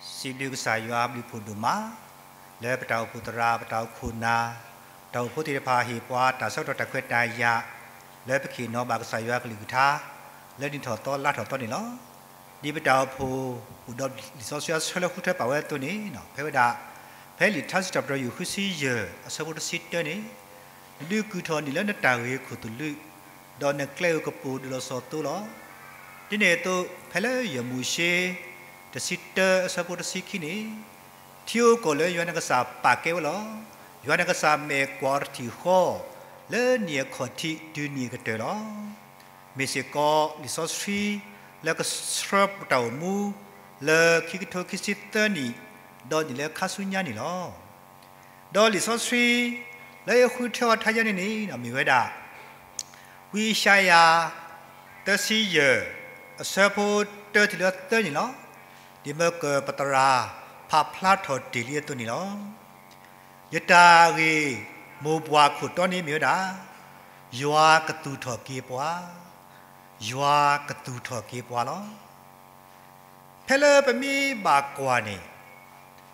စံးဘျုးကစၢ်ယွၤဘျုးဖှိၣ်ဒိၣ်မး လၢပတၢ်အိၣ်ဖှိၣ်သရၣ် ပတၢ်အိၣ်ခိၣ်နၢ် တၢ်အိၣ်ဖှိၣ်သ့ၣ်တဖၣ်ဟ့ၣ်ပှၤတၢ်ဆၢကတီၢ်တၢ်ခွဲးတၢ်ယာ် လၢပကဟ့ၣ်နီၤဘၣ်ကစၢ်ယွၤအကလုၢ်ကထါ လၢနံၣ်ထီၣ်သီလါထီၣ်သီန့ၣ်လီၤ. ဒ်ပတၢ်အိၣ်ဖှိၣ်အိၣ်ဒီးလံာ်စီဆှံအဆၢလၢဃုထၢပာ်ဝဲအသိးန့ၣ် ဖဲဝဲဒၣ် ဖဲလံာ်ထါစံးထီၣ်ပတြၢၤယိၤဃုဆံယဲၢ် အဆၢဖိတဆံတၢန့ၣ် နဒုးကုာ်ထီၣ်နံၣ်လၢနတၢ်ဂ့ၤခိၣ်သလုး, ဒီးနကျဲဧိၤကပိၤဒုးလီၤစီၤသိလီၤ. ဒ်န့ၣ်အသိး ဖဲလၢယဲၢ်မိၤၡ့ တဆံတၢအဆၢဖိတဆံခံန့ၣ်, ထံဧိၤကီၢ်လၢယွၤနကစၢ်ပာ်ကဲဝဲလီၤ. ယွၤနကစၢ်မဲာ်ကွၢ်အီၤတထံၣ်ဃီ, လၢနံၣ်အခီၣ်ထံးတုၤနံၣ်အကတၢၢ်လီၤ. မ့ၢ်စ့ၢ်ကီးလံာ်စီဆှံ လၢကဆှၢပတၢ်အိၣ်မူ လၢခံကထိခံဆံသၢနံၣ်, ဒီးနံၣ်လၢခါဆူညါန့ၣ်လီၤ. ဒီးလံာ်စီဆှံ လၢယဃုထၢအီၤထါယဲန့ၣ်န့ၣ် မ့ၢ်ဝဲဒၣ် ဝံယၡါယၤ သၢဆံယဲၢ် အဆၢဖိတၢတုၤလၢသၢန့ၣ်လီၤ. ဒ်မၢကၢၢ်ပသရၣ် ဖးဖျါထီၣ်တ့ၢ်လံအသိးန့ၣ်လီၤ. ယတၢ်ဂ့ၢ်မိၢ်ပှၢ်ခိၣ်တီန့ၣ်မ့ၢ်ဝဲဒၣ် ယွၤကသူၣ်ထီၣ်က့ၤပှၤ, ယွၤကသူၣ်ထီၣ်က့ၤပှၤလီၤ. ဖဲလၢပမ့ၢ်ဘၣ်ကွၢ်န့ၣ်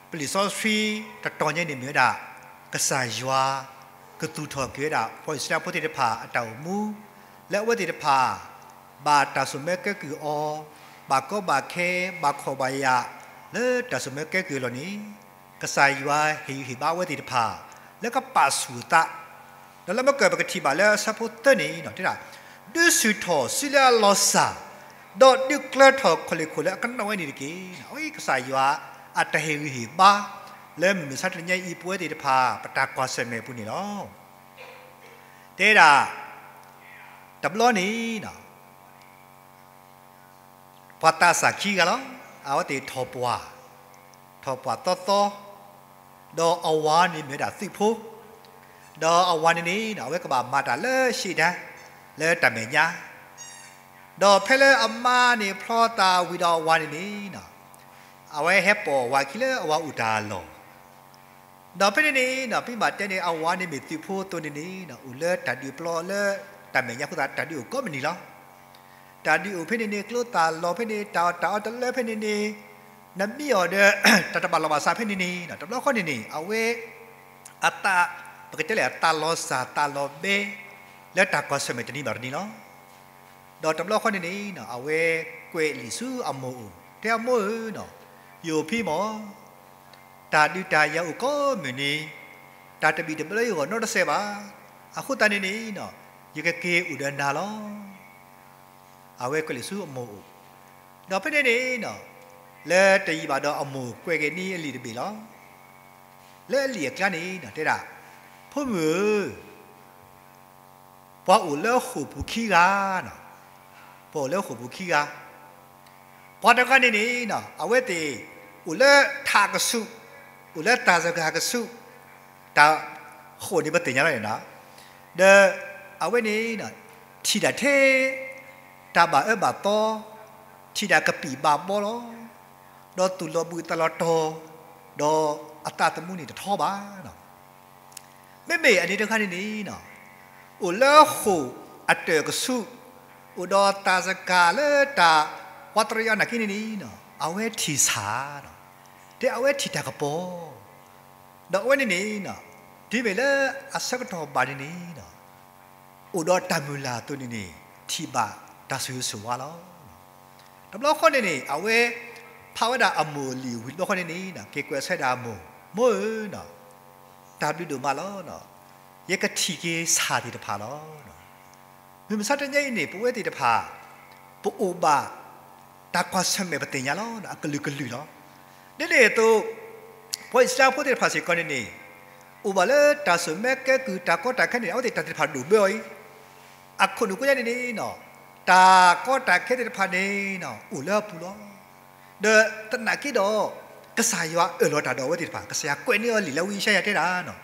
ပလံာ်စီဆှံတတီၤညါန့ၣ်မ့ၢ်ဝဲဒၣ် ကစၢ်ယွၤကသူၣ်ထီၣ်က့ၤဝဲဒၣ် ပှၤအံၣ်စရ့လးဖိသ့ၣ်တဖၣ်အတၢ်အိၣ်မူ, လၢအဝဲသ့ၣ်တဖၣ် ဘၣ်တၢ်စိာ်မၢကဲကုၢ်အီၤ, ဘၣ်ကီဘၣ်ခဲ, ဘၣ်ခီၣ်ဘၣ်ယာ် လၢတၢ်စိာ်မၢကဲကုၢ်အလီၢ်န့ၣ် ကစၢ်ယွၤဟ့ၣ်ဂံၢ်ဟ့ၣ်ဘါအဝဲသ့ၣ်တဖၣ် လၢကပာ်ဆူၣ်အသး, ဒီးလၢမၢကၢၢ်ပကထံၣ်ဘၣ်လၢအဆၢဖိသၢန့ၣ် တဲဒၣ် ဒုးဆူၣ်ထီၣ်စုလၢအလီၤစၢ်, ဒီးဒုးကျၢထီၣ်ခီၣ်လ့ၢ်ခိၣ်လၢအကနီၣ်ဝဲန့ၣ်တက့ၢ်. အဝဲကစၢ်ယွၤအတၢ်ဟ့ၣ်ဂံၢ်ဟ့ၣ်ဘါ လၢမုၢ်မဆါတနံၤညါအံၤ ပဝဲသ့ၣ်တဖၣ် ပတၢ်ကွၢ်ဆၢၣ်မဲာ်အပူၤန့ၣ်လီၤ. တဲဒၣ် တဘျီန့ၣ် ပှၤသးစၢ်ခံဂၤလီၤ. အဝဲသ့ၣ်ထီၣ်ပှၢ်, ထီၣ်ပှၢ်သီသီ, ဒီးအဝၤန့ၣ်မ့ၢ်ဝဲဒၣ်သုးဖိ, ဒီးအဝၤန့ၣ်န့ၣ် အဝဲကဘၣ်မၤတၢ်လၢရှ့ဒၢ လၢတၢ်မဲာ်ညါ, ဒီးဖဲလၢအမါန့ၣ်ဖျီသးဝံၤဒီးအဝၤန့ၣ်န့ၣ် အဝဲဟဲပိာ်ဝၤခံလၢအဝၤအိၣ်တၢ်လီၢ် ဒီးဖဲန့ၣ်န့ၣ် ပမ့ၢ်ဘၣ်တဲန့ၣ် အဝၤန့ၣ်မ့ၢ်သုးဖိအသိးန့ၣ်န့ၣ် အိၣ်လၢတၢ်ဒုးပျီလၢတၢ်မဲာ်ညါအဃိသတး တၢ်ဒုးအိၣ်ကိးမုၢ်နံၤလီၤ. တၢ်ဒုးအိၣ်ဖဲန့ၣ်န့ၣ် ကျိသၣ်လီၤဖဲန့ၣ် တၢ်အီၣ်တၢ်အီတလၢဖဲန့ၣ်န့ၣ် နမ့ၢ်အီၤဒီး တၢ်တဘၣ်လီၢ်ဘၣ်စးဖဲန့ၣ်န့ၣ် တဘျီဃီန့ၣ်န့ၣ် အဝဲ အသး ပကတဲလဲၣ် အသးလီၤစၢ်သးလီၤဘဲ လၢတၢ်ကွၢ်ဆၢၣ်မဲာ်တနံၤဘၣ်တနံၤလီၤ. ဒီးတဘျီဃီန့ၣ်န့ၣ် အဝဲကွဲးလံာ်ဆူအမိၢ်အိၣ် တဲအမိၢ်ဧၢ, ယအိၣ်ဖဲမၢ် တၢ်ဒုးတၢ်ယၤအိၣ်ကိးမုၢ်နံၤ, တၢ်တဘံၣ်တဘၢယဂီၢ်နီတစဲးဘၣ်. အဃိသတးန့ၣ်န့ၣ် ယကက့ၤအိၣ်ဒီးနၤလီၤ. အဝဲကွဲးလံာ်ဆူအမိၢ်အိၣ်, ဒီးဖဲန့ၣ်န့ၣ် လၢတယံာ်ဘၣ်ဒီးအမိၢ်ကွဲးက့ၤန့ၢ်အလံာ်တဘ့ၣ်လီၤ. လၢအလံာ်အကျါန့ၣ် တဲဒၣ်, ဖိမုၣ်ဧၢ, ပှၤအိၣ်လၢဃိာ်ပူၤခံဂၤ, ပှၤအိၣ်လၢဃိာ်ပူၤခံဂၤ, ပှၤတဂၤန့ၣ်န့ၣ် အဝဲသ့ၣ် အိၣ်လၢထးကဆူး, အိၣ်လၢတၢ်စကၤကဆူး, တၢ်ဃိာ်န့ၣ်ပသ့ၣ်ညါလီၤန့ၣ်, ဒီးအဝဲန့ၣ် ထံၣ်တၢ်ထဲ တၢ်ဘၣ်အၢဘၣ်သီ, ထံၣ်တၢ်ကပံာ်ဘၣ်ဘီလီၤ. ဒီးသူၣ်လီၤဘှံးသးလီၤတီၤ, ဒီးအသးသမူန့ၣ်တထီဘၣ်. မ့မ့ၢ်အန့ၣ်တခါန့ၣ်န့ၣ်, အိၣ်လၢဃိာ်အတၢၢ်ကဆူး, အိၣ်ဒီးတၢ်စကၤလၢတၢ် ပှၤတရံးအီၤနာ်က့န့ၣ်န့ၣ်, အဝဲထံၣ်ဆၣ်, တဲအဝဲထံၣ်တၢ်ကပီၤ, ဒီးအဝဲန့ၣ်န့ၣ်, တုၤမ့ၢ်လၢအဆၢကတီၢ်ဘၣ်န့ၣ်န့ၣ် အိၣ်ဒီးတၢ်မုၢ်လၢ်အသိးန့ၣ်န့ၣ် ထံၣ်ဘၣ်တၢ်ဆိၣ်ဂ့ၤဆိၣ်ဝါလီၤ. တဘျီဃီန့ၣ်န့ၣ် အဝဲဖးဝဲဒၣ်အမိၢ်အလံာ်ဝံၤတဘျီဃီန့ၣ်န့ၣ် က့ၤကွဲးဆၢဒၣ်အမိၢ်, မိၢ်ဧၢ, တၢ်ဘျုးဒိၣ်မးလီၤ. ယကထံၣ်က့ၤဆၣ်သ့ၣ်တဖၣ်လီၤ. မုၢ်မဆါတနံၤအံၤန့ၣ် ပဝဲသ့ၣ်တဖၣ် ပအိၣ်ဘၣ် တၢ်ကွၢ်ဆၢၣ်မဲာ်ပသ့ၣ်ညါလီၤ အကလုာ်ကလုာ်လီၤ. ဒ်န့ၣ်အသိး ပှၤအံၣ်စရ့လးဖိသ့ၣ်တဖၣ်စ့ၢ်ကီးန့ၣ်န့ၣ် အိၣ်ဘၣ်လၢတၢ်စိာ်မၢကဲကုၢ် တၢ်ကီတၢ်ခဲန့ၣ် အဝဲသ့ၣ်တၢ်သ့ၣ်တဖၣ်ဒိၣ်ဘၢအီၤအံၤ, အခိၣ်နူာ်ကိးညါန့ၣ်န့ၣ် တၢ်ကီတၢ်ခဲသ့ၣ်တဖၣ်န့ၣ် အိၣ်လၢအပူၤလီၤ. ဒီးသနာ်က့ဒီး ကစၢ်ယွၤအၢၣ်လီၤတၢ်ဒီးအဝဲသ့ၣ်တဖၣ် ကစၢ်ယွၤကွဲးန့ၢ်အီၤလံာ်လၢဝံယၡါယၤတဲဒၣ်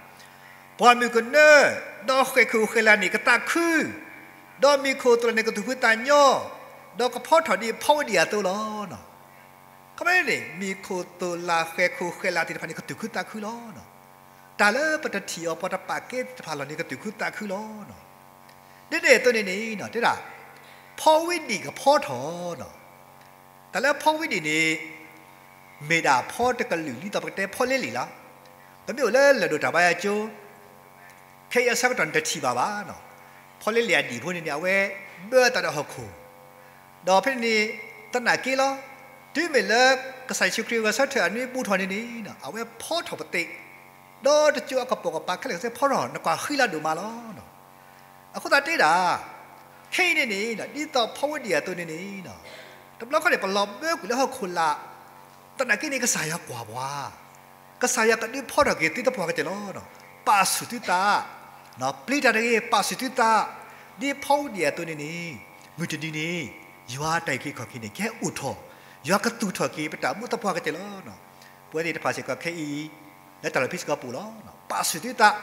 ပှၢ်မုၢ်ကနၢ ဒီးဃဲၣ်ခိၣ်ဃဲၣ်လၤန့ၣ်ကသးခု, ဒီးမံၤခိၣ်သိၣ်လၤန့ၣ်ကသူၣ်ခုသးညီ, ဒီးကဖီထီၣ်ဒ်ဖီဝဲဒံးအသိးလီၤ. ခီဖဲန့ၣ် မံၤခိၣ်သိၣ်လၤဃဲၣ်ခိၣ်ဃဲၣ်လၤသ့ၣ်တဖၣ်န့ၣ် ကသူၣ်ခုသးခုလီၤ. တၢ်လၢပတထံၣ်အီၤ ပှၤတပာ်ကဲသ့ၣ်တဖၣ်လီၤန့ၣ် ကသူၣ်ခုသးခုလီၤ. ဒ်န့ၣ်အသိးန့ၣ်န့ၣ် တဲဒၣ် ဖီဝဲဒံးကဖီထီၣ်, တၢ်လၢဖီဝဲဒံးန့ၣ် မ့ၢ်ဒၣ်ဖီတကလုာ် ဒ်သိးပကတဲဖီလ့လံာ်လီၤ. ပမ့ၢ်အိၣ်လၢလၢၢ်ဒိၣ်တၢ်ဘါယွၤကၠိ ခဲအံၤအဆၢကတီၢ်န့ၣ်တထံၣ်ဘၣ်ဘၣ်. ဖီလ့လံာ်အဒံၣ်ဖိန့ၣ်န့ၣ် အဝဲဘၢအသးဒီးဟီၣ်ခိၣ်, ဒီးဖဲန့ၣ်န့ၣ် သနာ်က့လီၤ, တုၤမ့ၢ်လၢကစၢ်ယ့ၣ်ၡူးခရံာ်ဂဲၤဆၢထၢၣ်အနွံပူထီၣ်န့ၣ်န့ၣ် အဝဲဖီထီၣ်ပသ့ၣ်, ဒီးတစိၤအကပိာ်ကပၤခဲလၢာ်ကဆှီဖီထီၣ် နကွၢ်ဃံလၤဒိၣ်မးလီၤ. အဃိသတးတဲဒၣ် ခဲအံၤန့ၣ်န့ၣ် ဒ်သိးဖီဝဲဒံၣ်အသိးန့ၣ်န့ၣ် တဘျီခီန့ၣ် ပလီၤဘၢကွံာ်လၢဟီၣ်ခိၣ်လာ်, သနာ်က့န့ၣ် ကစၢ်ယွၤကွၢ်ပှၤ, ကစၢ်ယွၤကဒုးဖီထီၣ်က့ၤသုသပှၢ်ကတၢၢ်လီၤ. ပာ်ဆူၣ်သုသး, ပျံၤတၢ်တဂ့ၤ, ပာ်ဆူၣ်သုသး, ဒ်ဖီဝဲဒံၣ်အသိးန့ၣ်န့ၣ် မုၢ်တနံၤန့ၣ် ယွၤအတၢ်အုၣ်က့ၤခီၣ်က့ၤန့ၣ် ကဟဲအိၣ်ထီၣ်, ယွၤကသူၣ်ထီၣ်က့ၤပတၢ်မူသပှၢ်ကတၢၢ်လီၤ. ပဝဲသ့ၣ်တဖၣ်စ့ၢ်ကီးခဲအံၤ လၢတၢ်လီၢ်ဖံးစ့ၢ်ကီးပူၤလီၤ. ပာ်ဆူၣ်သုသး,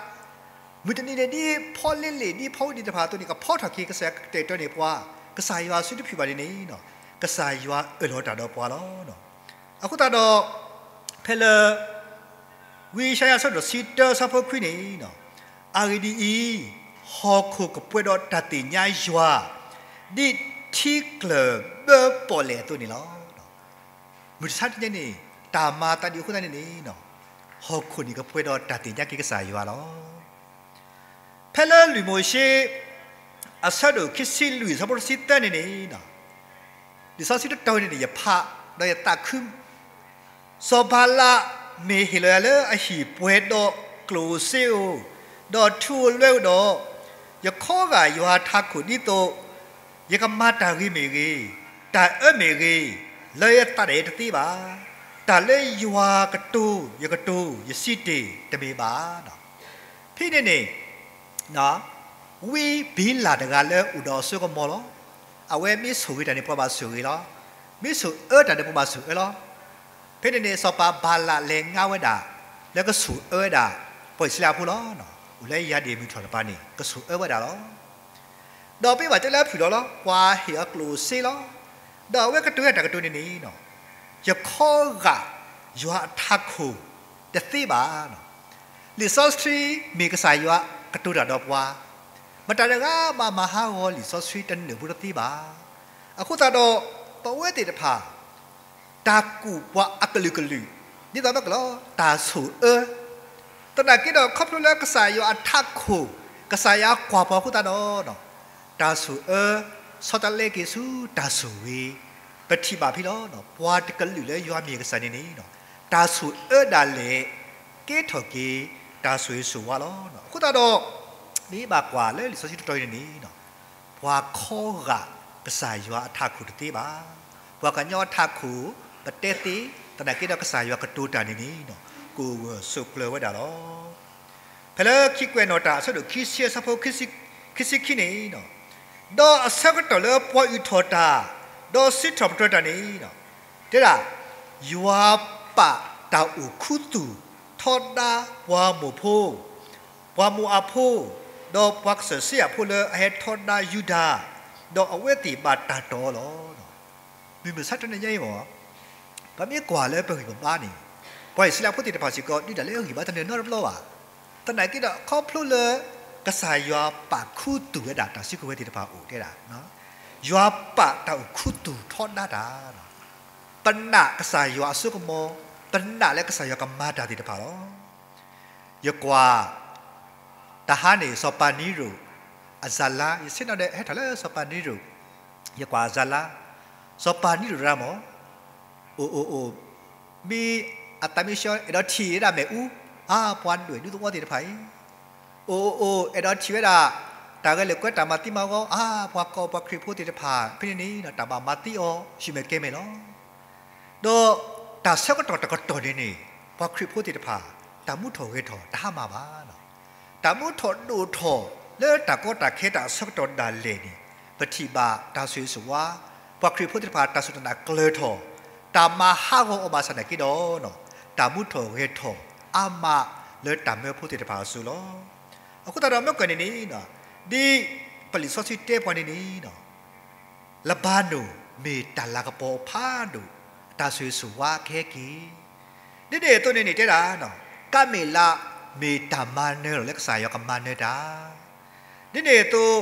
မုၢ်တနံၤန့ၣ် ဒ်ဖီလ့လံာ် ဒ်ဖီဝဲဒံၣ်တဖၣ်အသိးန့ၣ် ကဖီထီၣ်က့ၤ ကစၢ်ယွၤကတဲာ်ကတီၤန့ၢ်ပှၤ, ကစၢ်ယွၤစုတဖုၣ်ဘၣ်န့ၣ်န့ၣ် ကစၢ်ယွၤအၢၣ်လီၤတၢ်ဒီးပှၤလီၤ. အဃိသတးဒီး ဖဲလၢ ဝံယၡါယၤအဆၢဒိၣ်တဆံတၢ အဆၢဖိခွံန့ၣ်, အဂ့ၢ်ဒ်အံၤ, ဟီၣ်ခိၣ်ကပှဲၤဒီးတၢ်သ့ၣ်ညါယွၤ, ဒ်ထံကျၢၢ်ဘၢပီၣ်လဲၣ်အသိးန့ၣ်လီၤ. မုၢ်တဆါတနံၤန့ၣ် တၢ်မၤသးဒ်အဃိသတးန့ၣ်န့ၣ် ဟီၣ်ခိၣ်န့ၣ်ကပှဲၤဒီးတၢ်သ့ၣ်ညါက့ၤကစၢ်ယွၤလီၤ. ဖဲလၢလံာ်မိၤၡ့ အဆၢဒိၣ်ခံဆံလွံၢ် အဆၢဖိတဆံသၢန့ၣ်န့ၣ်, လံာ်စီဆှံတတီၤန့ၣ်န့ၣ် ယဖး ဒီးယသးခု စီၤဘၤလးမ့ၢ်ဟ့ၣ်လီၤယၤလၢအဟံၣ်ပှဲၤဒီးကျိၣ်ဧိၤစ့ဧိၤ, ဒီးထူဧိၤလွဲဧိၤဒီး, ယခီဂာ်ယွၤထးခိၣ်ဒ်သိး ယကမၤတၢ်ဂ့ၤမ့ၢ်ဂ့ၤ, တၢ်အၢမ့ၢ်ဂ့ၤ, လၢယသးဒၣ်ယဲတသ့ဘၣ်. တၢ်လၢယွၤကတိၤယကတိၤ ယစံးတ့ၢ်တမ့ၢ်ဘၣ်. ဖဲန့ၣ်န့ၣ် ဝံဘံလးတဂၤလၢအိၣ်ဒီးအစိကမီၤလီၤ. အဝဲမ့ၢ်ဆိၣ်ဂ့ၤတၢ်န့ၣ် ပှၤဘၣ်ဆိၣ်ဂ့ၤလီၤ. မ့ၢ်ဆိၣ်အၢတၢ်န့ၣ် ပှၤဘၣ်ဆိၣ်အၢလီၤ. ဖဲန့ၣ်န့ၣ် စီၤပၤဘၤလးလဲၤငါဝဲဒၣ် လၢကဆိၣ်အၢဝဲဒၣ် ပှၤအံၣ်စရ့လးဖိလီၤ. အိၣ်လၢယၤဒ့ၣ်မုၢ်ထီၣ်တပၤန့ၣ် ကဆိၣ်အၢဝဲဒၣ်လီၤ. ဒီးပ့ဘၣ်တဲလၢအဖုၣ်လီၤလီၤ ပှၤဟ့ၣ်အီၤကျိၣ်ဧိၤစ့လီၤ. ဒီးအဝဲကတိၤဝဲတၢ်ကတိၤန့ၣ်န့ၣ် ယခီဂာ်ယွၤအထးခိၣ်တသ့ဘၣ်. လံာ်စီဆှံမ့ၢ်ကစၢ်ယွၤကတိၤတၢ်ဒီးပှၤ, မတၤတဂၤမၤမၤဟးဂီၤလံာ်စီဆှံတနုာ်ဖိတသ့ဘၣ်. အဃိသတးဒီး ပဝဲသ့ၣ်တဖၣ် တၢ်ကူၣ်ပှၤအကလုာ်ကလုာ် ဒ်သိးမ့ၢ်ကလီၤ တၢ်ဆိၣ်အၢ, သနာ်က့ဒီးခီဖျိလၢကစၢ်ယွၤအထးခိၣ် ကစၢ်ယွၤကွၢ်ပှၤအဃိသတးဒီး တၢ်ဆိၣ်အၢ ဆီတလဲက့ၤဆူတၢ်ဆိၣ်ဂ့ၤ, ပထံၣ်ဘၣ်ဖဲလီၤ. ပှၤတကလုာ်လၢယွၤမ့ၢ်ကစၢ်န့ၣ်န့ၣ် တၢ်ဆိၣ်အၢဒၣ်လဲာ် ကဲထီၣ်က့ၤ တၢ်ဆိၣ်ဂ့ၤဆိၣ်ဝါလီၤ. အဃိသတးဒီး မ့ၢ်ဘၣ်ကွၢ်လၢလံာ်စီဆှံတတီၤအံၤန့ၣ်န့ၣ် ပှၤခီဂာ်ကစၢ်ယွၤအထးခိၣ်တသ့ဘၣ်. ပှၤကညီအထးခိၣ် ပတဲသ့, သနာ်က့ဒီးကစၢ်ယွၤကတိၤတၢ်န့ၣ်န့ၣ် ကအိၣ်ဂၢၢ်ဆိးကျၢၤဝဲဒၣ်လီၤ. ဖဲလၢခံကွဲးနီၣ်တၢ်အဆၢဒိၣ်ခံဆံ အဆၢဖိခံဆံခံန့ၣ်, ဒီးအဆၢကတီၢ်လၢပှၤအုၣ်ထီၣ်တၢ်, ဒီးစံးထီၣ်ပတြၢၤတၢ်န့ၣ် တဲဒၣ်, ယွၤပာ်တၢ်အိၣ်ခူသူၣ်ထီဒါပှၤမိၢ်ဖိ, ပှၤမိၤအၤဖိ, ဒီးပှၤကစၢၢ်စ့အၤဖိလၢအဟဲထီဒါယူဒၤ, ဒီးအဝဲသ့ၣ်ဘၣ်တၢ်တီၢ်အီၤလီၤ. မုၢ်မဆါတနံၤညါအံၤမ့ၢ် ပမ့ၢ်ကွၢ်လၢပဂံၢ်ပဘါန့ၣ်, ပှၤအံၣ်စရ့လးဖိသ့ၣ်တဖၣ်စ့ၢ်ကီး ဒုးတၢ်လၢအဂံၢ်ဘါတနၢၤနီတဘျီဘၣ်. သနာ်က့ဒီးခီဖျိလၢ ကစၢ်ယွၤပာ်ခူသူၣ်ဝဲဒၣ်တၢ်စုကဝဲၤသ့ၣ်တဖၣ်အအိၣ်တဲဒၣ်, ယွၤပာ်တၢ်အိၣ်ခူသူၣ်ထီဒါတၢ်, ပနာ်ကစၢ်ယွၤအစိကမီၤ, ပနာ်လၢကစၢ်ယွၤကမၤတၢ်သ့ၣ်တဖၣ်လီၤ. ယကွၢ် တဟါန့ၣ် စီၤပၤနံရိၣ်အဇာတ်လမ်း, ယဆ့ၣ်နီၤဒီးဟဲထီၣ်လၢစီၤပၤနံရိၣ်, ယကွၢ်အဇာတ်လမ်း, စီၤပၤနံရိၣ်တဂၤမ့ၢ် အိၣ်အိၣ်အိၣ်, မ့ၢ်အသးမ့ၢ်ဆှီ အဲၣ်ဒိးထံၣ်ဝဲဒၣ်မ့ၣ်အူ, အါ ပှၤဒွဲၣ်ဒူသဝီသ့ၣ်တဖၣ်အံၤ, အိၣ်အိၣ်အိၣ် အဲၣ်ဒိးထံၣ်ဝဲဒၣ် တၢ်ဂဲၤလိာ်ကွဲတၢ်မၤသံမၤဂီၤ, အါ ပှၤကီၢ်ပှၤခရံာ်ဖိသ့ၣ်တဖၣ် ဖဲန့ၣ်န့ၣ် တၢ်ဘၣ်မၤသံအီၤ ဆူၣ်မဲာ်ကဲမဲာ်လီၤ. ဒီးတၢ်ဆၢကတီၢ်တကတီၢ်န့ၣ်န့ၣ် ပှၤခရံာ်ဖိသ့ၣ်တဖၣ် တၢ်မူထီၣ်ဂဲၤထီၣ်တဟါမၢ်ဘၣ်. တၢ်မူထီၣ်ဒိၣ်ထီၣ်လၢတၢ်ကီတၢ်ခဲတၢ်အဆၢကတီၢ်ဒၣ်လဲာ်န့ၣ် ပထံၣ်ဘၣ်တၢ်ဆိၣ်ဂ့ၤဆိၣ်ဝါ, ပှၤခရံာ်ဖိသ့ၣ်တဖၣ်တၢ်စူၢ်တၢ်နာ်ကျၢၤထီၣ်, တၢ်မၤဟးဂီၤအီၤဘၣ်ဆၣ်နာ်က့ဒီး တၢ်မူထီၣ်ဂဲၤထီၣ်အါမးလၢတၢ်မၢဖိသ့ၣ်တဖၣ်အစိၤလီၤ. အဃိသတးဒီးမ့ၢ်ကွၢ်န့ၣ်န့ၣ် ဒ်ပလံာ်စီဆှံတဲပှၤန့ၣ်န့ၣ် လဘၤနိၣ်မ့ၢ်တၢ်လၤကပီၤဖးဒိၣ် တၢ်ဆိၣ်ဂ့ၤဆိၣ်ဝါကဟဲက့ၤ, ဒ်န့ၣ်အသိးန့ၣ်န့ၣ်တဲဒၣ်, ကၤမ့လးမ့ၢ်တၢ်မၤနၢၤလီၤလၢကစၢ်ယွၤကမၤနၢၤတၢ်, ဒ်န့ၣ်အသိး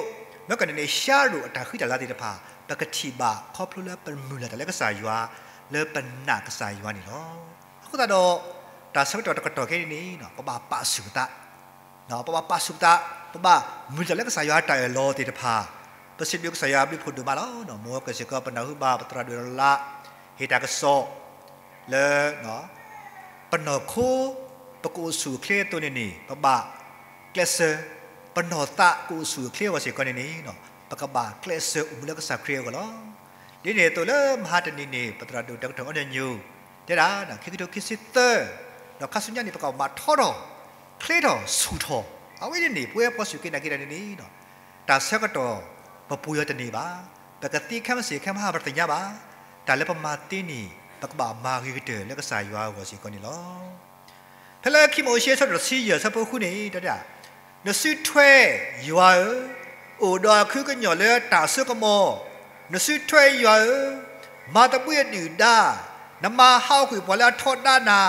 မ့ၢ်ကွၢ်န့ၣ်န့ၣ် ရှၤရိာ်အတၢ်ဃံတၢ်လၤသ့ၣ်တဖၣ် ပကထံၣ်ဘၣ်ခီဖျိလၢပမုၢ်လၢ်တၢ်လၢကစၢ်ယွၤ, လၢပနာ်ကစၢ်ယွၤန့ၣ်လီၤ. အဃိသတးဒီး တၢ်ဆၢကတီၢ်တကတီၢ်ခဲအံၤန့ၣ် ပဘၣ်ပာ်ဆူၣ်ပသး, ပဘၣ်ပာ်ဆူၣ်ပသး, ပဘၣ်မုာ်တၢ်လၢကစၢ်ယွၤတၢ်အၢၣ်လီၤသ့ၣ်တဖၣ်, ပစံးဘျုးကစၢ်ယွၤအဘျုးဖးဒိၣ်မးလီၤ. မ်အကစၢ်စ့ၢ်ကီး ပနၢ်ဟူဘၣ်ပသရၣ်ဒိၣ်လၢ် ဟ့ၣ်တၢ်ကစီၣ် လၢ ပနီၢ်ခိ ပကအိၣ်ဆူၣ်အိၣ်ချ့အသိးန့ၣ်န့ၣ် ပဘၣ်ကျဲးစၢး, ပနီၢ်သးကအိၣ်ဆူၣ်အိၣ်ချ့အဂီၢ်စ့ၢ်ကီးန့ၣ်န့ၣ် ပကဘၣ်ကျဲးစၢးအိၣ်မူလၢကစၢ်ခရံာ်အဂီၢ်လီၤ. ဒ်န့ၣ်အသိးလၢမဟါတနံၤန့ၣ် ပသရၣ်ဒိၣ်တၢ်ကတိၤအီၤန့ၣ်ညိ တဲဒၣ် ခံကထိခံဆံသၢ, ဒီးခါဆူညါန့ၣ် ပကဘၣ်မၤထီထီၣ်, ချ့ထီၣ်ဆူၣ်ထီၣ်, အဝဲန့ၣ်န့ၣ် ပဝဲပှၤစူၢ်က့ၤနာ်က့ၤတၢ်န့ၣ်န့ၣ် တၢ်ဆၢကတီၢ် ပပှ့ၤအီၤတန့ၢ်ဘၣ်. ပကသံခဲမုၢ်ဆ့ၣ်ခဲမုၢ်ဟါပတသ့ၣ်ညါဘၣ်. တၢ်လၢပမၤသ့န့ၣ် ပကဘၣ်မၤဂ့ၤကတၢၢ်လၢကစၢ်ယွၤအဂီၢ်စ့ၢ်ကီးန့ၣ်လီၤ. ဖဲလၢခံမိၤၡ့အဆၢဒိၣ်တဆံယဲၢ်အဆၢဖိဃုန့ၣ် တဲဒၣ်, နစုထွဲယွၤဧၢ, အိၣ်ဒီးအခုကညီၤလၢတၢ်စိကမီၤ, နစုထွဲယွၤဧၢ, မၤသဘှံးအဒုၣ်ဒါ, နမၤဟးဂီၤကွံာ်ပှၤလၢအထီဒါနၤ,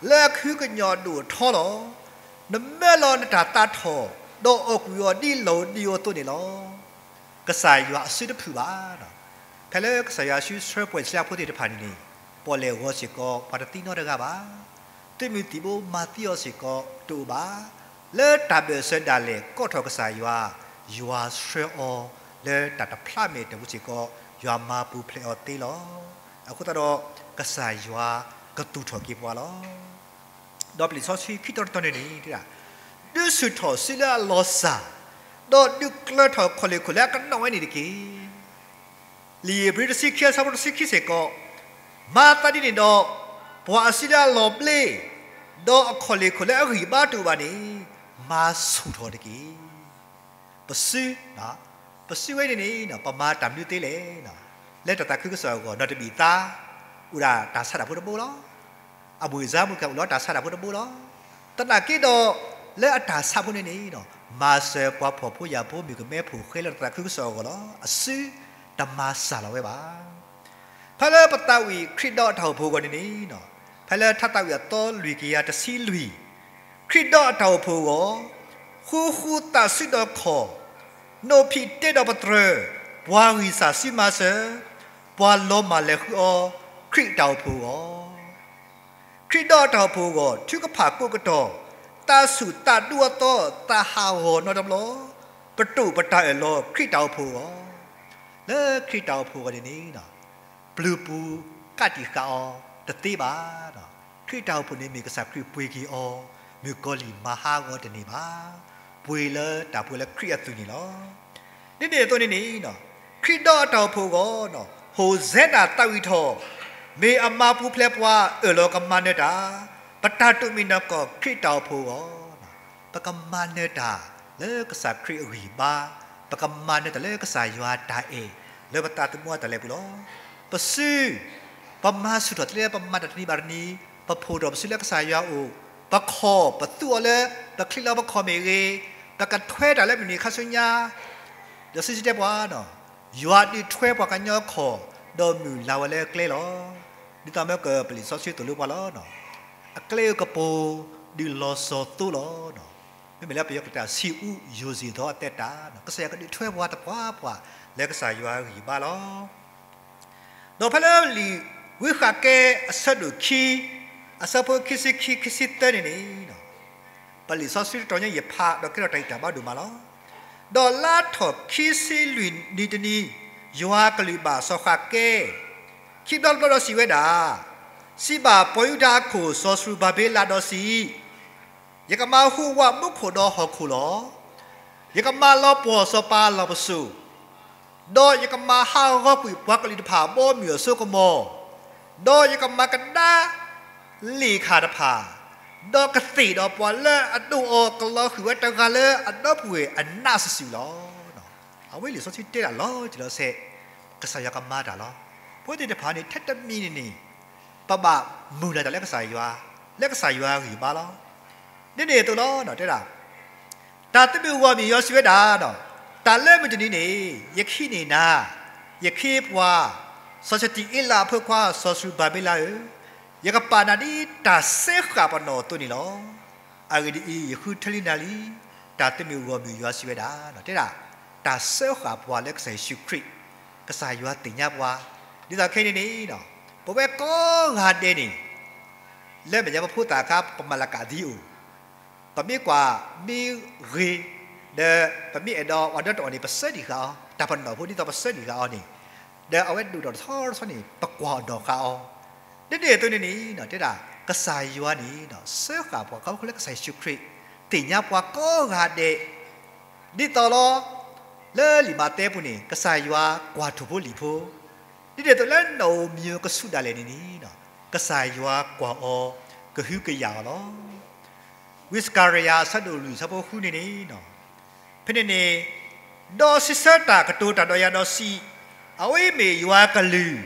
လၢအခုကညီၤအဒိၣ်အထီလီၤ. နမၢလီၤနတၢ်သးထီၣ်, ဒီးအီၣ်ကွံာ်အီၤဒ်လီၢ်ဒ်အသိးန့ၣ်လီၤ. ကစၢ်ယွၤအစုတဖုၣ်ဘၣ်. ဖဲလၢကစၢ်ယွၤစုဆှၢပှဲၤစလၢဖိသ့ၣ်တဖၣ်န့ၣ်န့ၣ် ပီၣ်လဲၣ်ဂီၤစ့ၢ်ကီး ပှၤတသံနီတဂၤဘၣ်. သုးမုၢ်သံၣ်ဘိမၤသံအီၤစ့ၢ်ကီးတအိၣ်ဘၣ်. လၢတၢ်ဘၢၣ်စၢၤဒၣ်လဲာ်ကိးထီၣ်ကစၢ်ယွၤ, ယွၤဆှၢအီၤ, လၢတၢ်တဖျးမဲာ်တဝံၤစ့ၢ်ကီး ယွၤမၤပူၤဖျဲးအီၤသ့လီၤ. အဃိသတးဒီး ကစၢ်ယွၤကသူၣ်ထီၣ်က့ၤပှၤလီၤ. ဒီးပလံာ်စီဆှံခံတီၤတတီၤန့ၣ်န့ၣ် တဲဒၣ်, ဒုးဆူၣ်ထီၣ်စုလၢအလီၤစၢ်, ဒီးဒုးကျၢၤထီၣ်ခီၣ်လ့ၢ်ခိၣ်လၢအကနီၣ်ဝဲန့ၣ်တက့ၢ်. လံာ်ဧ့ၤဘြံၤတဆံခံအဆၢဖိတဆံခံစ့ၢ်ကီး, မၤသးဒ်န့ၣ်ဒီး, ပှၤအစုလၢအလီၤဘျ့, ဒီးအခီၣ်လ့ၢ်ခိၣ်လၢအဂံၢ်ဘါတအိၣ်ဘၣ်န့ၣ်, မၤဆူၣ်ထီၣ်တက့ၢ်. ပစု, ပစုဝဲန့ၣ်န့ၣ် ပမၤတၢ်မနုၤသ့လဲၣ်. လၢတၢ်သးခုကစီၣ်အဂီၢ် နီၢ်တဘံၣ်သါ, အိၣ်ဒၣ်တၢ်ဆါတၢ်ဖိတဘိလီၤ. အဘၢၣ်စၢ်မုၢ်ကအိၣ်လီၤတၢ်ဆါတၢ်ဖိတဘိလီၤ. သနာ်က့ဒီး, လၢအတၢ်ဆါဖိန့ၣ်န့ၣ်, မၤစၢၤပှၤဖှီၣ်ဖိယာ်ဖိမုၣ်ကမဲဖိဃဲလၢတၢ်သးခုကစီၣ်အဂီၢ်လီၤ. အစုတမၤစၢ်လီၤဝဲဘၣ်. ဖဲလၢပသးဝံၣ်ခရံာ်ဒီးအတၢ်အိၣ်ဖှိၣ်အဂီၢ်န့ၣ်န့ၣ်, ဖဲလၢထါသးဝံၣ်အသီလွံၢ်ကယၤတဆံလွံၢ်, ခရံာ်ဒီးအတၢ်အိၣ်ဖှိၣ်အဂီၢ်, ဃူဃူသးစုဒီးခီၣ်, နိၣ်ဖံးတ့ဒီးပတြၢၤ, ပှၤဂံၢ်စၢ်စုမၤစၢၤ, ပှၤလီၤမၢ်လဲၤဃုအီၤ, ခရံာ်အတၢ်အိၣ်ဖှိၣ်အဂီၢ် ခရံာ်ဒီးအတၢ်အိၣ်ဖှိၣ်အဂီၢ် ထုကဖၣ်ကိးကတီၢ်, သးဆူၣ်သးဒူအသီ သးဟးဂီၤနီတဘျီ, ပတိာ်ပတၢ်အၢၣ်လီၤခရံာ်တၢ်အိၣ်ဖှိၣ်အဂီၢ်, လၢခရံာ်တၢ်အိၣ်ဖှိၣ်အဂီၢ်န့ၣ်န့ၣ်, ပျုၤပူၤကးတံာ်ဃာ်အီၤတသ့ဘၣ်. ခရံာ်တၢ်အိၣ်ဖှိၣ်န့ၣ်မ့ၢ်ကစၢ်ခရံာ်ပှ့ၤက့ၤအီၤ, မုၣ်ကီၤလံၢ်မၤဟးဂီၤတန့ၢ်ဘၣ်. ပှ့ၤလၢတၢ်ပှ့ၤလၢခရံာ်အသွံၣ်န့ၣ်လီၤ. ဒ်န့ၣ်အသိးန့ၣ်န့ၣ်, ခရံာ်ဒီးအတၢ်အိၣ်ဖှိၣ်အဂီၢ်, ဟိၣ်စဲနၤသးဝံၣ်ထီၣ်, မ့ၢ်အမၤပူၤဖျဲးပှၤအၢၣ်လီၤကမၤနၢၤတၢ်, ပတၢ်တိာ်မံၤနီၢ်ကီၢ်ခရံာ်တၢ်အိၣ်ဖှိၣ်အဂီၢ်, ပကမၤနၢၤတၢ်လၢကစၢ်ခရံာ်အဂံၢ်ဘါ, ပကမၤနၢၤတၢ်လၢကစၢ်ယွၤတၢ်အဲၣ်, လၢပသးသမူအတၢ်လဲၤပူၤလီၤ. ပစု, ပမၤဆူၣ်ထီၣ်သ့လၢပမၤတၢ်တနံၤဘၣ်တနံၤ, ပဖှီၣ်ထီၣ်ပစုလၢကစၢ်ယွၤအအိၣ်, ပခီၣ်ပသူအီၤလၢ, ပချံးလီၤပခီၣ်မ့ၢ်ဂ့ၤ, ပကထွဲတၢ်လၢမုၢ်နံၤခါဆူညါ, ဒီးစံးတဲပှၤ, ယွၤဒုးထွဲပှၤကညီခီၣ်, ဒီးမုၢ်လၢ်ဝဲလၢကျဲလီၤ. ဒ်သိးမ့ၢ်ကပလံာ်စီဆှံသိၣ်လိပှၤလီၤ. အကျဲအကပူၤ, ဒုးလီၤစီၤသိလီၤ. မ့မ့ၢ်လၢပယီၤကလုာ်တၢ် ဆံးအူယိၤစ့ၣ်သီအသဲတၢ်, ကစၢ်ယွၤကဒုးထွဲပှၤသပှၢ်ပှၢ်, လၢကစၢ်ယွၤဂံၢ်ဘါလီၤ. ဒီးဖဲလၢလံာ်ဝံဃးကဲအဆၢဒိၣ်ခံ, အဆၢဖိခံဆံခံ ခံဆံသၢန့ၣ်န့ၣ်, ပလံာ်စီဆှံတတီၤညါယဖးဒီးကဲထီၣ်တၢ်ဂံၢ်တၢ်ဘါဒိၣ်မးလီၤ. ဒီးလါထီၣ်ခံဆံလွံၢ်နံၤတနံၤ, ယွၤကလုၢ်ဘၣ်စီၤဃးကဲ, ခံဘျီတဘျီဒီးစံးဝဲဒၣ်, စံးဘၣ်ပှၤယူဒၤအခိၣ်စီၤစရူၤဘၤဘ့လးဒီးစံး, ယကမၤဟူးဝးမူခိၣ်ဒီးဟီၣ်ခိၣ်လီၤ. ယကမၤလီၤပှီၢ်စီၤပၤလီၢ်ပစိာ်, ဒီးယကမၤဟးဂီၤကွံာ်ပှၤကလုာ်တဖၣ်အဘီအမုၢ်အစိကမီၤ, ဒီးယကမၤကဒါလ့ၣ်ခၣ်တဖၣ်, ဒီးကသ့ၣ်ဒီးပှၤလၢအဒိၣ်အီၤကလီၤဃံၤဝဲတဂၤလၢအဒီပုၢ်ဝဲၢ်အနးစုာ်စုာ်လီၤ. အဝဲလံာ်စီဆှံတဲဒၣ်လီၤတံၢ်လီၤဆဲး, ကစၢ်ယွၤကမၤတၢ်လီၤ. ပဝဲသ့ၣ်တဖၣ်န့ၣ်ထဲတမံၤန့ၣ်န့ၣ်, ပဘၣ်မုၢ်လၢ်တၢ်လၢကစၢ်ယွၤ, လၢကစၢ်ယွၤဂံၢ်ဘါလီၤ. ဒ်န့ၣ်အသိးလီၤ တဲဒၣ် တၢ်သုးမုၢ်ဂီၢ်မုၢ်ယွၤစံးဝဲဒၣ်, တၢ်လၢမုၢ်တနံၤန့ၣ် ယခ့န့ၢ်နၤ, ယခ့ပှၤ, စီၤၡတံအ့လးအဖိခွါစီၤစရူၤဘၤဘ့လးဧၢ, ယကပာ်နၤဒ်တၢ်စဲဃာ်ပနီၣ်အသိးန့ၣ်လီၤ. အဂ့ၢ်ဒ်အံၤ, ယဃုထၢလံနၤလံ, တၢ်သုးမုၢ်ဂီၢ်မုၢ်ယွၤစံးဝဲဒၣ်, တဲဒၣ် တၢ်စဲဃာ်ပှၤလၢကစၢ်ယ့ၣ်ၡူးခရံာ်, ကစၢ်ယွၤသ့ၣ်ညါပှၤ, ဒ်သိးခဲအံၤန့ၣ်န့ၣ် ပဝဲကိးဂၤဒဲးန့ၣ် လၢမဲာ်ညါပဖိသၣ်အခါ ပမၤလၤကးသံအိၣ်, ပမ့ၢ်ကွၢ်မ့ၢ်ဂ့ၤ, ဒီးပမ့ၢ်အဲၣ်ဒိးဝဲဒၣ်တအီၣ်န့ၣ် ပဆၢဒံးဃာ်အီၤ, တၢ်ပနီၣ်ဖိဒ်သိးပဆၢဒံးဃာ်အီၤန့ၣ်, ဒီးအဝဲဒိၣ်ထီၣ်တဆီတဆီန့ၣ် ပကွၢ်အီၤနီၣ်ဃာ်အီၤ, ဒ်န့ၣ်အသိးန့ၣ်န့ၣ် တဲဒၣ် ကစၢ်ယွၤန့ၣ် စၢဃာ်ပှၤခီဖျိလၢကစၢ်ယ့ၣ်ၡူးခရံာ် သ့ၣ်ညါပှၤကိးဂၤဒဲး ဒ်သိးလီၤ. လၢလံာ်မးသဲပူၤန့ၣ် ကစၢ်ယွၤကွၢ်ထူၣ်ဖိလံာ်ဖိ, ဒ်န့ၣ်အသိးလၢနအိၣ်မံၤကဆူးဒၣ်လဲာ်န့ၣ်န့ၣ်, ကစၢ်ယွၤကွၢ်အီၤ ကဟုကယာ်အီၤလီၤ. ဝံစကၤရယၤ အဆၢဒိၣ်လွံၢ် အဆၢဖိဃုန့ၣ်န့ၣ်, ဖဲန့ၣ်န့ၣ်, ဒီးစံးဆၢတၢ်ကတိၤတၢ်ဒီးယၤဒီးစံး, အဝဲအံၤမ့ၢ်ယွၤအကလုၢ်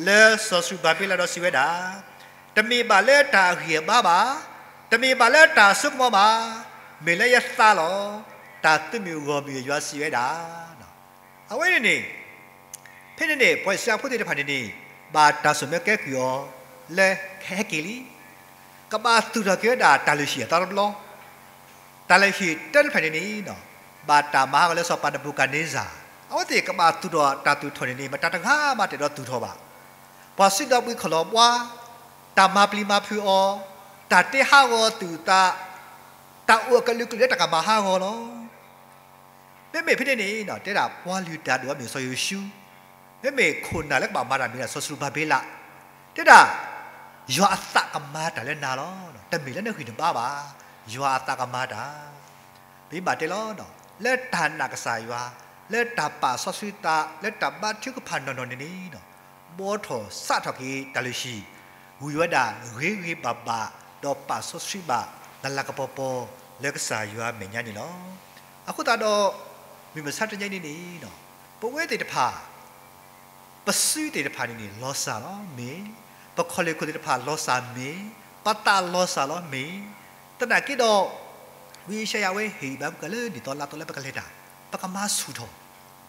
လၢစီၤစရူၤဘၤဘ့လးဒီးစံးဝဲဒၣ်, တမ့ၢ်ဘၣ်လၢတၢ်အဂံၢ်အဘါဘၣ်, တမ့ၢ်ဘၣ်လၢတၢ်အစိကမီၤဘၣ်, မ့ၢ်လၢယသးလီၤ. တၢ်သုးမုၢ်ဂီၢ်မုၢ်အယွၤစံးဝဲဒၣ်. အဝဲန့ၣ်န့ၣ်, ဖဲန့ၣ်န့ၣ် ပှၤအံၣ်စရ့လးဖိသ့ၣ်တဖၣ်န့ၣ်န့ၣ် ဘၣ်တၢ်ဆိၣ်မၢကဲကုၢ်အီၤ လၢကဟဲက့ၤလံ, ကဘၣ်သူၣ်ထီၣ်က့ၤဝဲဒၣ်တၢ်လုၢ်ဟံၣ်အသီတဘျီ, တၢ်လုၢ်ဟံၣ်တၢတဖျၢၣ်န့ၣ်န့ၣ်, ဘၣ်တၢ်မၤဟးဂီၤလၢစီၤပၤနဘူၤခၣ်နံစၢ်, အဝဲသ့ၣ်ကဘၣ်သူၣ်ထီၣ်တၢ်သူၣ်ထီၣ်န့ၣ်န့ၣ် မတၤတဂၤမးတအဲၣ်ဒိးသူၣ်ထီၣ်ဘၣ်. ပှၤစုဒီးဘှံးခီၣ်လီၤဘှါ, တၢ်မၤပျံၤမၤဖုးအီၤ, တၢ်တ့ဟးဂီၤသူၣ်သး, တၢ်အိၣ်အကလုာ်ကလုာ်လၢတၢ်ကမၤဟးဂီၤလီၤ. မ့မ့ၢ်ဖဲန့ၣ်န့ၣ် တဲဒၣ်ပှၤလုၢ်တၢ်ဒိၣ်အမ့ၢ်စီၤယိၤၡူ, မ့မ့ၢ်ခိၣ်နၢ်လၢကဘၣ်မၤတၢ်မ့ၢ်ဒၣ်စီၤစရူၤဘၤဘ့လး, တဲဒၣ် ယွၤအသးကမၤတၢ်လၢနၤလီၤ. တမ့ၢ်လၢနဂံၢ်နဘါဘၣ်, ယွၤအသးကမၤတၢ်. ပမ့ၢ်ဘၣ်တဲလီၤ, လၢတၢ်နာ်ကစၢ်ယွၤ, လၢတၢ်ပာ်စီဆှံသး, လၢတၢ်ဘါထုကဖၣ်နီၢ်နီၢ်န့ၣ်န့ၣ်, ဘှီထီၣ်စးထီၣ်က့ၤတၢ်လုၢ်ဟံၣ်, ဝံၤဝဲဒၣ်ဂ့ၤဂ့ၤဘၣ်ဘၣ်, ဒီးပာ်စီဆှံဘၣ် လၢလၤကပီၤပီၤ လၢကစၢ်ယွၤမဲာ်ညါန့ၣ်လီၤ. အဃိသတးဒီး, မုၢ်မဆါတနံၤအံၤန့ၣ်န့ၣ်, ပဝဲသ့ၣ်တဖၣ် ပစုသ့ၣ်တဖၣ်န့ၣ်န့ၣ် လီၤစၢ်လီၤမ့ၢ်, ပခီၣ်လ့ၢ်ခိၣ်သ့ၣ်တဖၣ်လီၤစၢ်မ့ၢ်, ပသးလီၤစၢ်လီၤမ့ၢ်, သနာ်က့ဒီး, ဝံယၡါယၤအဝဲဟ့ၣ်ဂံၢ်ဘါပှၤလၢနံၣ်သီလါသီလၢပကလဲၤတၢ်, ပကမၤဆူၣ်ထီၣ်,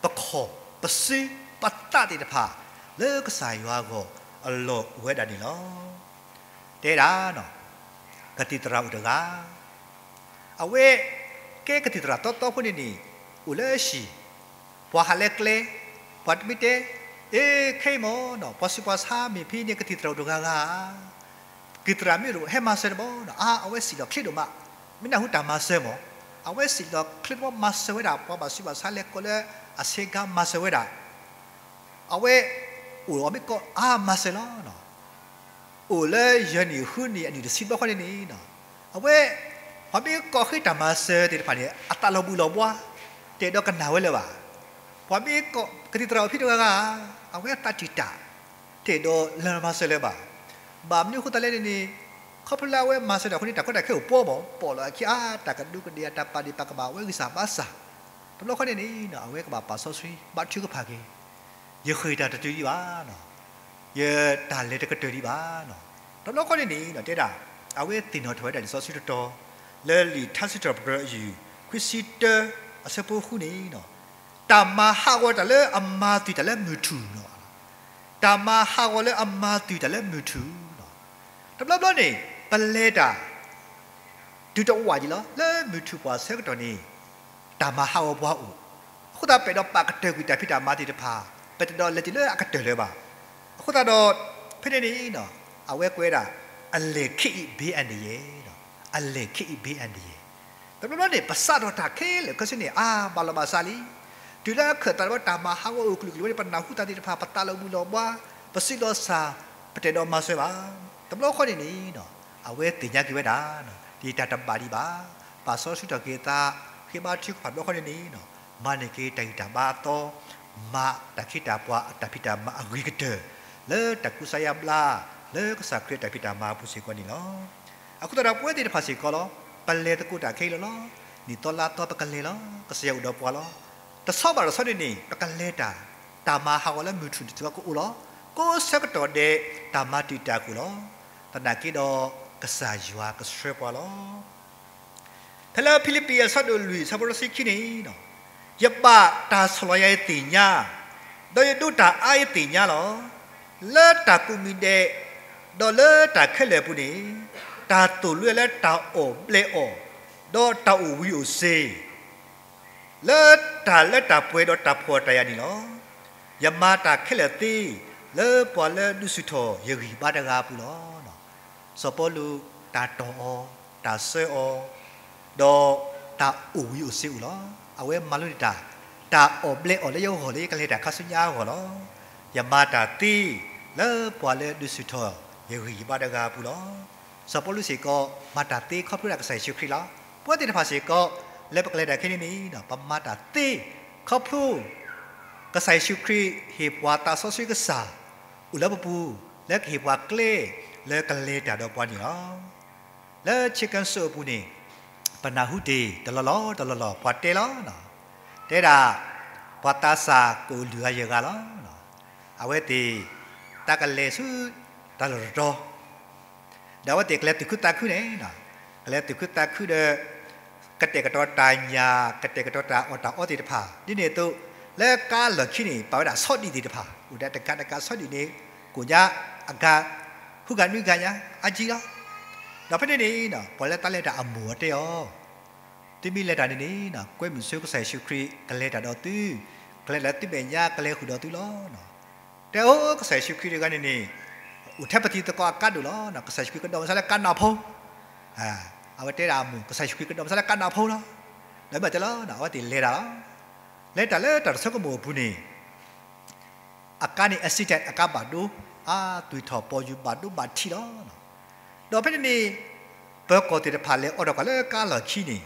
ပခီၣ်, ပစု, ပသးသ့ၣ်တဖၣ်, လၢကစၢ်ယွၤအဂီၢ်အလီၢ်အိၣ်ဝဲဒၣ်န့ၣ်လီၤ. တဲဒၣ်, ကသံၣ်သရၣ်အိၣ်တဂၤ အဝဲကဲကသံၣ်သရၣ်တီတီဖိန့ၣ်န့ၣ်, အိၣ်လၢဟံၣ်, ပှၤဟးလၢကျဲ, ပှၤတမ့ၢ်တဲ, အ့ ခဲအံၤမ့ၢ်နီၤ ပှၤဆူးပှၤဆါမ့ၢ်ဖဲန့ၣ် ကသံၣ်သရၣ်အိၣ်တဂၤဂၤဧါ, ကသံၣ်သရၣ်မ့ၢ်အိၣ်ဟဲမၤစၢၤတဘျီနီၤ, အါ အဝဲစံၣ်လီၤချ့ဒိၣ်မး, မ့ၢ်နၢ်ဟူတၢ်မၤစၢၤမ့ၢ်, အဝဲစံၣ်လီၤချ့တဘျီမၤစၢၤဝဲဒၣ် ပှၤဘၣ်ဆူးဘၣ်ဆါလဲၤကိးလၢအဆ့ကၤမၤစၢၤဝဲဒၣ် အဝဲအိၣ်အီၤမ့ၢ်ကီးအါမၤစၢၤလီၤ. အိၣ်လၢယဲၢ်နံၣ်ဃုနံၣ်အနံၣ်တဆံဘျီဃီန့ၣ်န့ၣ်, အဝဲ, ပှၤမ့ၢ်ကိးဃ့တၢ်မၤစၢၤသ့ၣ်တဖၣ်န့ၣ် အသးလီၤဘှံးလီၤဘှါ, တအဲၣ်ဒိးကနၣ်ဝဲလၢၤဘၣ်. ပှၤမ့ၢ်ကိးကသံၣ်သရၣ်အိၣ်ဖဲတဂၤဂၤဧါ, အဝဲအသးတံာ်တာ်, တအဲၣ်ဒိးလၢမၤစၢၤလၢၤဘၣ်. ဘၣ်မနုၤအဃိသတးလဲၣ်န့ၣ်န့ၣ်, ခီဖျိလၢအဝဲမၤစၢၤတၢ်အဃိန့ၣ် တၢ်ကီတၢ်ခဲအိၣ်ပှဲၤမ့ၢ်, ပိာ်လီၤအခံအါ တၢ်ကဒူးကဒ့ၣ်အတၢ်ပာ်ဒ့ၣ်ပာ်ကမၣ်အဝဲဂံၢ်စၢ်ဘါစၢ်, တဘျီဃီန့ၣ်န့ၣ် အဝဲကဘၣ်ပာ်စီဆှံ ဘါထုကဖၣ်က့ၤ, ယဃ့ၢ်တၢ်တတုၤဒံးဘၣ် ယတၢ်လဲၤတကတၢၢ်ဒံးဘၣ်. တဘျီဃီန့ၣ်န့ၣ် တဲဒၣ်, အဝဲသ့ၣ်နီၣ်ထီၣ်ဝဲဒၣ်လံာ်စီဆှံတတီၤ, လၢလံာ်ထါစံးထီၣ်ပတြၢၤအယုၢ် ခွံဆံတၢ အဆၢဖိဃုန့ၣ်, တၢ်မၤဟးဂီၤတၢ်လၢအမၤသုတၢ်လၢမုၢ်ထူၣ်လီၤ. တၢ်မၤဟးဂီၤလၢအမၤသုတၢ်လၢမုၢ်ထူၣ်လီၤ. တဘျီဘျီန့ၣ် ပလဲၤတၢ် တုၤတဝးဒံးလီၤ လၢမုၢ်ထူၣ်ပှၤဆၢကတီၢ်န့ၣ်, တၢ်မၤဟးဂီၤပှၤအိၣ်, အဃိသတးပအဲၣ်ဒိးပာ်ကတၢၢ်ကွံာ်တၢ်ဖံးတၢ်မၤသ့ၣ်တဖၣ်, ပတအဲၣ်ဒိးလဲၤတုၤလၢအကတၢၢ်လၢၤဘၣ်. အဃိသတးဒီး, ဖဲန့ၣ်န့ၣ်, အဝဲကွဲးဒၣ်, အလဲၤခဲအံၤ ဘ့အနယဲ, အလဲၤခဲအံၤ ဘ့အနယဲ. တဘျီဘျီန့ၣ် ပစးထီၣ်တၢ်ခဲလၢာ်ခဲဆ့န့ၣ် အါဘၣ်လီၤဘၣ်စးလံ. တုၤလၢအခၢၣ်သးတဘျီ တၢ်မၤဟးဂီၤအိၣ်ကလုာ်ကလုာ်ဝဲန့ၣ် ပနၢ်ဟူသးသ့ၣ်တဖၣ် ပသးလီၤဘှံးလီၤဘှါ, ပစုလီၤစၢ်, ပတအဲၣ်ဒိးမၤစၢၤဘၣ်. တဘျီဃီန့ၣ်န့ၣ်, အဝဲသ့ၣ်ညါက့ၤဝဲဒၣ်, ဒ်တၢ်တဘၣ်ဒံးဘၣ်, ပာ်စီဆှံထီၣ်က့ၤအသး, ဃ့ဘါထုကဖၣ်တဘျီဃီန့ၣ်န့ၣ်, မၤန့ၢ်က့ၤတၢ်ဂံၢ်တၢ်ဘါအသီ, မၤတၢ်ခ့တၢ်ပှၤအတၢ်ဖံးတၢ်မၤအဂ့ၤကတၢၢ်, လၢတၢ်ကူစါယါဘျါ, လၢကစၢ်ခရံာ်အတၢ်ဖံးတၢ်မၤအပူၤစ့ၢ်ကီးန့ၣ်လီၤ. အဃိသတးဒီးပဝဲသ့ၣ်တဖၣ်စ့ၢ်ကီးလီၤ, ပလဲၤသကိးတၢ်ခဲအံၤလီၤလီၤ. နံၣ်သီလါသီပကလဲၤလီၤ, ကစၢ်ယွၤအိၣ်ဒီးပှၤလီၤ. တဆီဘၣ်တဆီန့ၣ်န့ၣ် ပကလဲၤတၢ်, တၢ်မၤဟးဂီၤလၢမုၢ်ထူၣ်န့ၣ်စ့ၢ်ကီးကအိၣ်လီၤ. ကိးဆၢကတီၢ်ဒဲး တၢ်မၤတံာ်တာ်ကအိၣ်လီၤ. သနာ်က့ဒီး ကစၢ်ယွၤကဆှၢပှၤလီၤ. ဖဲလၢဖံလံးပံးအဆၢဒိၣ်လွံၢ်အဆၢဖိတဆံခံန့ၣ်, ယဘၣ်တၢ်ဆီၣ်လီၤယၤယသ့ၣ်ညါ, ဒီးယဒိးတၢ်အါယသ့ၣ်ညါလီၤ. လၢတၢ်ကိးမံၤဒဲး, ဒီးလၢတၢ်ခဲလၢာ်အပူၤန့ၣ်, တၢ်သိၣ်လိလၢတၢ်အီၣ်ဘျဲးအီၣ်, ဒီးတၢ်အိၣ်ဝံၤအိၣ်စ့ၤ လၢတၢ်လၢတၢ်ပှဲၤဒီးတၢ်ဖှီၣ်တၢ်ယာ်န့ၣ်လီၤ. ယမၤတၢ်ခဲလၢာ်သ့, လၢပှၤလၢဒုးဆူၣ်ထီၣ်ယဂံၢ်ယဘါတဂၤအပူၤလီၤ. စီၤပီလူးတၢ်တီၢ်အီၤ, တၢ်ဆှၢအီၤ, ဒီးတၢ်အိၣ်ဝံၤအိၣ်စ့အိၣ်လီၤ. အဝဲမၤလိန့ၢ်တၢ်, တၢ်အီၣ်ဘျဲးအီၣ်လၢယဂီၢ်လၢယကလဲၤတၢ်ခါဆူညါအဂီၢ်လီၤ. ယမၤတၢ်သ့လၢပှၤလၢဒုးဆူၣ်ထီၣ်ယဂံၢ်ယဘါတဂၤအပူၤလီၤ. စီၤပီလူးစ့ၢ်ကီး မၤတၢ်သ့ခီဖျိဒၣ်ကစၢ်ယ့ၣ်ၡူးခရံာ်လီၤ. ပဝဲသ့ၣ်တဖၣ်စ့ၢ်ကီး လၢပကလဲၤတၢ်ခဲအံၤန့ၣ် ပမၤတၢ်သ့ ခီဖျိ ကစၢ်ယ့ၣ်ၡူးခရံာ်ဟ့ၣ်ပှၤသးစီဆှံကစၢ် အိၣ်လၢပပူၤ လၢကဟ့ၣ်ပှၤကျဲလၢကလဲၤတၢ်ဒီးပှၤန့ၣ်လီၤ. လၢဆ့ကၤစိးအပူၤန့ၣ် ပနၢ်ဟူတ့ၢ်တလီၢ်လီၢ်တလီၢ်လီၢ် ပှၤတဲလီၤ. တဲဒၣ် ပှၤသးစၢ်ကအိၣ်လုၢ်ဂၤယဲၢ်ဂၤလီၤ. အဝဲသ့ၣ် တၢ်ကလဲၤဆူတၢ်လီၢ်တတီၤ ဒီးအဝဲသ့ၣ်ကလဲၤသူၣ်ခုသးခုန့ၣ်, ကလဲၤသူၣ်ခုသးခုဒီး ကတဲာ်ကတီၤတၢ်ညၣ် ကတဲာ်ကတီၤတၢ်အီၣ်တၢ်အီသ့ၣ်တဖၣ် ဒ်န့ၣ်အသိး လၢကါလီၢ်ခံန့ၣ် ပာ်ဝဲဒၣ်ဆီဒံၣ်သ့ၣ်တဖၣ် အိၣ်ဒၣ်တဂၤတဂၤဆီဒံၣ်န့ၣ် ကိၣ်ညါအဂၤ ဃုဂၤနွံဂၤညါ အါကံလီၤ. ဒီးဖဲန့ၣ်န့ၣ် ပှၤလၢတၢ်လဲၤတၢ်အမိၢ်အတဲအီၤ သုမ့ၢ်လဲၤတၢ်န့ၣ်န့ၣ် ကွဲမုာ်ဆိကစၢ်ယ့ၣ်ၡူးခရံာ်ကလဲၤတၢ်ဒီးသု, ကလဲၤလၢသုမဲာ်ညါ ကလဲၤဃုာ်ဒီးသုလီၤ. တဲအိၣ်ကစၢ်ယ့ၣ်ၡူးခရံာ်တဂၤန့ၣ်န့ၣ် အိၣ်ထဲပတံၤသကိးအကါဒိၣ်လီၤ. ကစၢ်ယ့ၣ်ၡူးခရံာ်ကဒိးမးစ့ၢ်လၢကါနၢ်ဖိ, အဝဲတဲဒၣ်အမိၢ် ကစၢ်ယ့ၣ်ၡူးခရံာ်ကဒိးမးစ့ၢ်လၢကါနၢ်ဖိလီၤ. ဒီးမ့ၢ်တဲလီၤ အဝဲသ့ၣ်လဲၤတၢ်လီၤ. လဲၤတၢ်လၢတၢ်တဆိကမိၣ်အပူၤန့ၣ် အကါန့ၣ် accident အကါဘၣ်ဒိ အသွံၣ်ထီၣ်ပီယူၤဘၣ်ဒိဘၣ်ထံးလီၤ. ဒီးဖဲန့ၣ်န့ၣ် ပၢၤကီၢ်သ့ၣ်တဖၣ်လဲၤအိးထီၣ်ကွၢ်လၢကါလီၢ်ခံန့ၣ်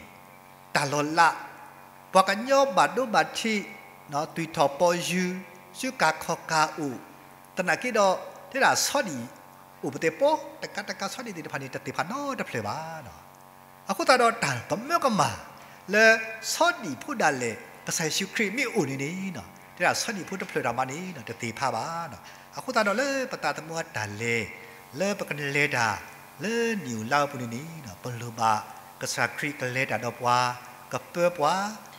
တၢ်လီၤလး, ပှၤကညီဘၣ်ဒိဘၣ်ထံး, သွံၣ်ထီၣ်ပီယူၤ, စုကၤခီၣ်ကၤအိၣ်, သနာ်က့ဒီး တဲဒၣ်ဆီဒံၣ်အိၣ်ပသ့ၣ်ပီ, တကးတကးဆီဒံၣ်သ့ၣ်တဖၣ်န့ၣ် တသ့ၣ်ဖးနီတဖျၢၣ်ဘၣ်. အဃိသတးဒီးတၢ်ကမၢကမၣ်လၢဆီဒံၣ်ဖိဒၣ်လဲာ် ကစၢ်ယ့ၣ်ၡူးခရံာ်မ့ၢ်အိၣ်န့ၣ်န့ၣ် တဲဒၣ်ဆီဒံၣ်ဖိတဖျၢၣ်တၢ်မၤန့ၣ် တသ့ၣ်ဖးဘၣ်. အဃိသတးဒီးလၢပသးသမူအတၢ်လဲၤ လၢပကလဲၤတၢ် လၢနံၣ်အိၣ်လါအပူၤန့ၣ်န့ၣ် ပလိၣ်ဘၣ်ကစၢ်ခရံာ်ကလဲၤတၢ်ဒီးပှၤ, ကပၢပှၤ,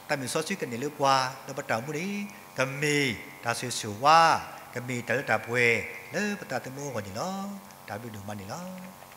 သးမုၢ်စီဆှံကန့ၢ်လၢပှၤ, ဒီးပတၢ်အိၣ်မူန့ၣ် ကမ့ၢ်တၢ်ဆိၣ်ဂ့ၤဆိၣ်ဝါ, ကမ့ၢ်တၢ်လၢတၢ်ပှဲၤလၢပသးသမူအဂီၢ်န့ၣ်လီၤ. တၢ်ဘျုးဒိၣ်မးန့ၣ်လီၤ.